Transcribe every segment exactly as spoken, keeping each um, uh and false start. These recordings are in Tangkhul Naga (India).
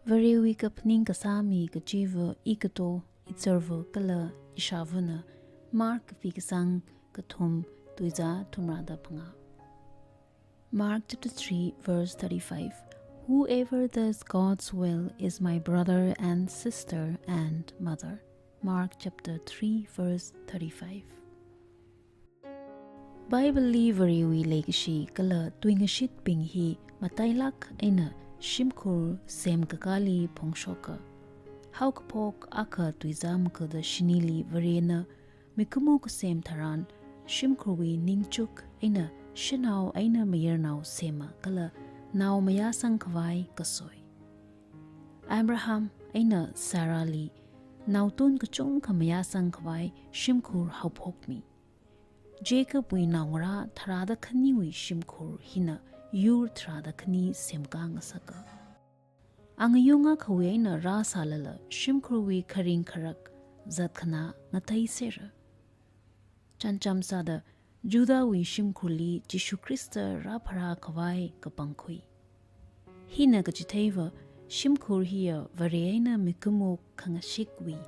Varewui kaphaning kasā mi kachiva ikato, itserva kala ishāvana. Mark kapi kasang kathum, tuizā thumrāda phangā. Mark chapter three, verse thirty-five. "Whoever does God's will is my brother and sister and mother." Mark chapter three, verse thirty-five. Bible li Varewui leikashi kala tuingashitbing hi matailāk eina shimkhur semkakāli phongshoka. Haokaphok akha tuizā maga da shinili Varena mikumo kasem tharan shimkhurwui ningchuk eina shanao eina mayarnao sema kala nao mayāsang khavai kasoi. Abraham eina Sarahli naotun kachungkha mayāsang khavai shimkhur haophokmi. Jacobwui naongarā tharāda khaniwui shimkhur hina yur tharāda khani semkā ngasaka. Angayung akhawui eina rāsālala shimkhurwui kharing kharak zatkhana ngateiserra. Chānjam sāda Judahwui shimkhurli Jishu Khrista rāpharā khavai kapangkhui. Hina kachitheiva shimkhur hiya Vare eina mikumo khangashikwui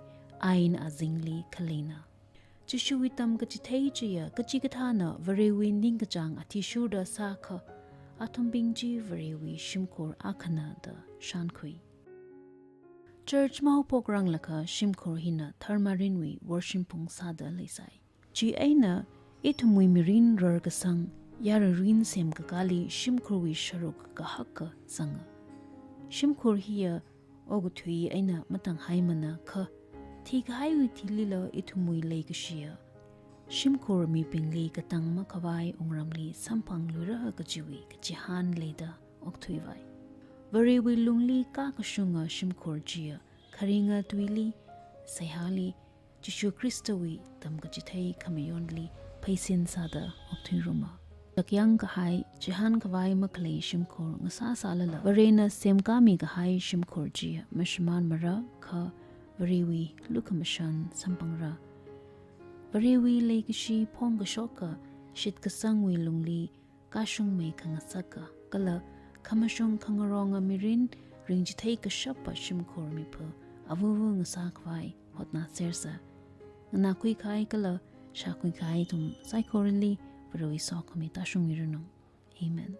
ain azingli khaleina. Jishuwui tamkachithei chiya kachikathāna Varewui ningkachāng athishurda sākha, athumbing chi Varewui shimkhur akhana da shānkhui. Church mahaophokranglakha shimkhur hina tharmarinwui worshim phung sāda leisai. Chieina ithumwui mirin rarkasang yararwui semkakāli shimkhurwui sharuk kahaka zanga. Shimkhur hiya okathui eina matanghaimana kha, thikahaiwui thilila ithumwui leikashiya shimkhur mibingli katang makhavai wungramli samphangluira kajiwui kachihān leida okthuivai. Varewui lungli kakashunga shimkhur chiya kharinga tuili, seihāli, Jishu Khristawui tamkachithei khamayonli pheisin sāda okthuiruma. Takyang kahai, chihān khavai makhalei shimkhur ngasāsālala Varena semkāmi kahai shimkhur chi mashimānmara kha Varewui lukhamashan samphangra. Varewui leikashi phongkashoka shitkasangwui lungli kashungmei khangasaka kala khamashung khangaronga mirin ringchithei kashapa shimkhur mipha avuvu ngasā khavai hotnāsersa. Nganākhui kahai kala shākhui kahai ithum saikorali Varewui sokhami tāshungmiranu. Amen.